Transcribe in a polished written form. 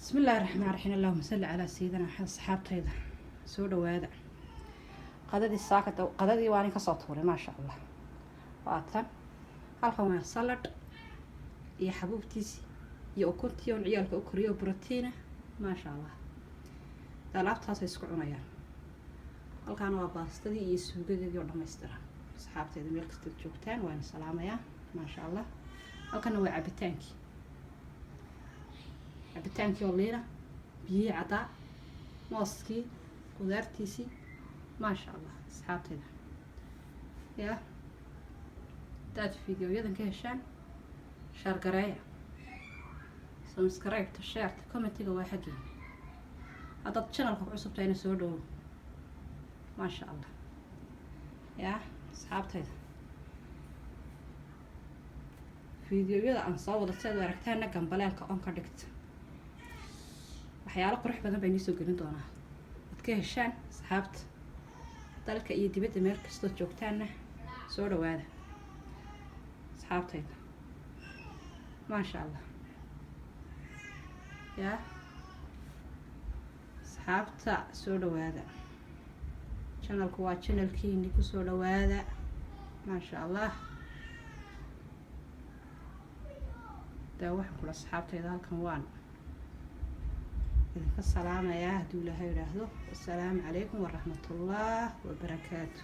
Bismi illaahi raxmaan raxiim. Allahuma salli calaa sayidina Maxamed. Asxaabtayda, soo dhawaada. Qadadii saaka, qadadii waa nin kasoo tuuray, maasha Allah. Waa tan halkan, waa salad iyo xabuubtiisi iyo ukuntii oon ciyaalka u koriyo, brotiina, maasha Allah. Alaabtaasay isku cunayaan. Halkaana waa baastadii iyo suugadeedii oo dhamaystiran. Asxaabteyda, meel kastaad joogtaan waana salaamayaa, maasha Allah. Halkana waa cabitaankii, cabitaankii oo liina, biyihii caddaa, mooskii, qudaartiisii, maasha Allah. Asxaabteyda, ya haddaad videoyadan ka heshaan, share gareeya, subscribe-ta, share-ta, commentiga waa xaggeena. Haddaad channelka ku cusubtahayna, soo dhawow, maasha Allah. Yaa asxaabtayda, videoyada aan soo wada si aad u aragtaana, gambaleelka on ka dhigta. Waxyaalo qurux badan baa inii soo gelin doonaa ad ka heshaan. Asxaabta dalka iyo dibadda, meel kastood joogtaanna, soo dhawaada, asxaabtayda, maasha Allah. Yaa asxaabta, soo dhawaada. Channelku waa channelkiini, kusoo dhawaada, maasha Allah. Daa waxaan kula, asxaabtayda, halkan waan idinka salaamayaa hadduu Ilaahay idhaahdo. Wasalaamu calaykum waraxmatullah wabarakaatu.